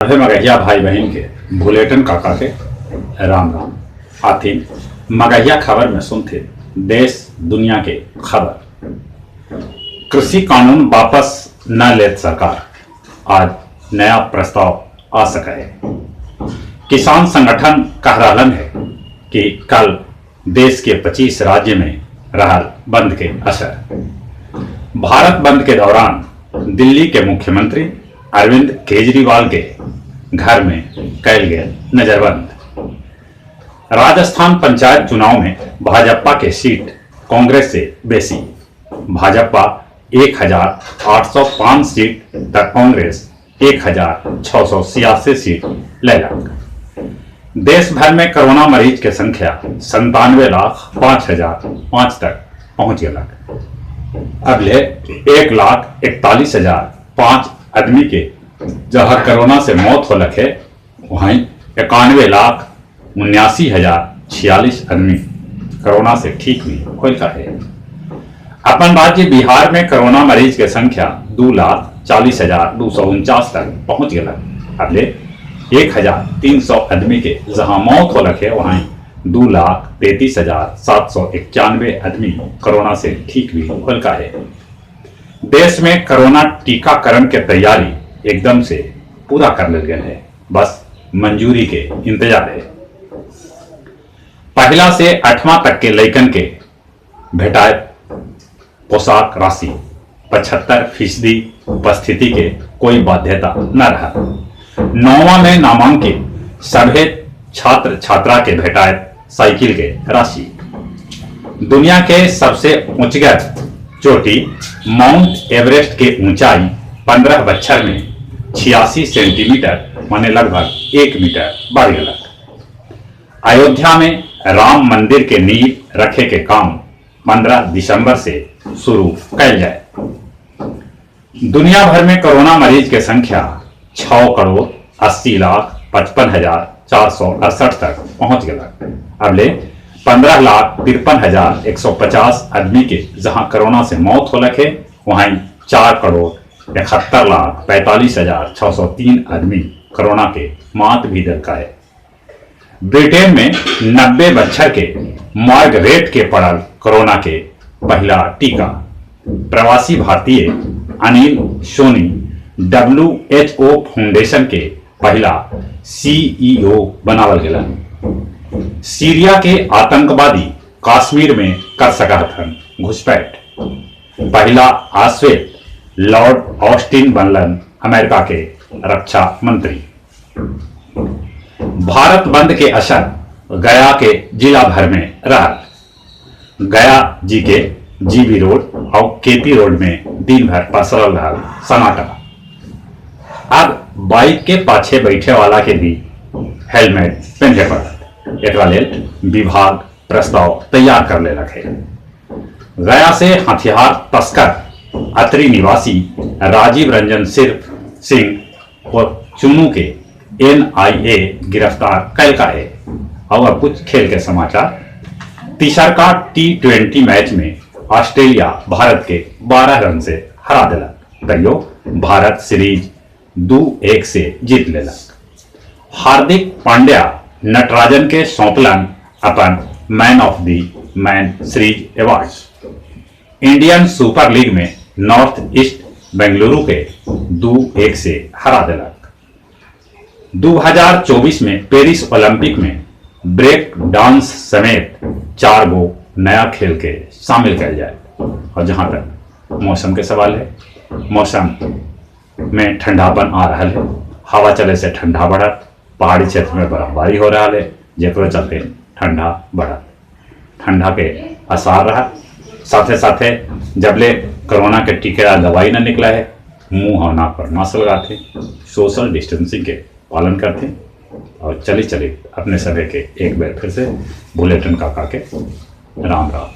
सभे मगहिया भाई बहिन के भुलेटन काका के राम राम। आथी मगहिया खबर में सुनथे देश दुनिया के खबर। कृषि कानून वापस न लेत सरकार, आज नया प्रस्ताव आ सके है। किसान संगठन कह रहलन है कि कल देश के 25 राज्य में रहल बंद के असर। भारत बंद के दौरान दिल्ली के मुख्यमंत्री अरविंद केजरीवाल के घर में कैल गए नजरबंद। राजस्थान पंचायत चुनाव में भाजपा के सीट कांग्रेस से बेसी, भाजपा 1805 सीट तक कांग्रेस 1686 सीट लेलक। देश भर में कोरोना मरीज के संख्या 97,05,005 तक पहुंच गलक। अबले 1,41,005 आदमी के जहां कोरोना से मौत होलक है, वहीं 91,79,046 आदमी कोरोना से ठीक भी होल का है। अपन राज्य बिहार में कोरोना मरीज के संख्या 2,40,249 तक पहुंच गलक। अबले 1,300 आदमी के जहां मौत होलक है, वहीं 2,33,791 आदमी कोरोना से ठीक भी होल का है। देश में कोरोना टीकाकरण के तैयारी एकदम से पूरा कर लेल गए है, बस मंजूरी के इंतजार है। पहला से 8वां तक के लइकन के भेटाए पोशाक राशि 75% उपस्थिति के कोई बाध्यता न रहा। 9वां में नामांकित सभे छात्र छात्रा के भेटाए साइकिल के राशि। दुनिया के सबसे ऊंचगर चोटी माउंट एवरेस्ट के ऊंचाई 15 बच्छर में 86 सेंटीमीटर माने लगभग 1 मीटर बढ़ गलक। अयोध्या में राम मंदिर के नींव रखे के काम 15 दिसंबर से शुरू कैल जाए। दुनिया भर में कोरोना मरीज के संख्या 6,80,55,468 तक पहुंच गलक। अबले 15,53,150 आदमी के जहां कोरोना से मौत होलक है, वहीं 4,71,45,603 आदमी कोरोना के मात भी दलका है। ब्रिटेन में 90 बच्छर के मार्गरेट के पड़ल कोरोना के पहला टीका। प्रवासी भारतीय अनिल सोनी WHO foundation के पहला CEO बनावल गेलन। सीरिया के आतंकवादी कश्मीर में कर सकत हन घुसपैठ। पहला आश्वेत लॉर्ड ऑस्टिन बनलन अमेरिका के रक्षा मंत्री। भारत बंद के असर गया के जिला भर में रहा। गया जी के जीबी रोड और केपी रोड में दिन भर पसरल रहा सन्नाटा। अब बाइक के पाछे बैठे वाला के भी हेलमेट पहने पड़त। एकरा लेल विभाग प्रस्ताव तैयार कर लेलक है। गया से हथियार तस्कर अतरी निवासी राजीव रंजन सिर्फ सिंह और चुनू के NIA गिरफ्तार कैलका है। और अब कुछ खेल के समाचार। तीसर का T20 match में ऑस्ट्रेलिया भारत के 12 रन से हरा दिलक, तैयो भारत सीरीज 2-1 से जीत लेलक। हार्दिक पांड्या नटराजन के सौंपलन अपन man of the man series award. Indian super league में नॉर्थ ईस्ट बेंगलुरु के 2-1 से हरा दिलक। 2024 में पेरिस ओलंपिक में ब्रेक डांस समेत 4 गो नया खेल के शामिल किया जाए। और जहां तक मौसम के सवाल है, मौसम में ठंडापन आ रहा है, हवा चले से ठंडा बढ़त, पहाड़ी क्षेत्र में बर्फबारी हो रहा है, जेकरो चलते ठंडा बढ़त, ठंडा के आसार रहा। साथे साथे जबले कोरोना के टीका दवाई न निकला है, मुंह और नाक पर मास्क लगाते, सोशल डिस्टेंसिंग के पालन करते और चली चली अपने सभी के एक बार फिर से बुलेटिन काका के राम राम।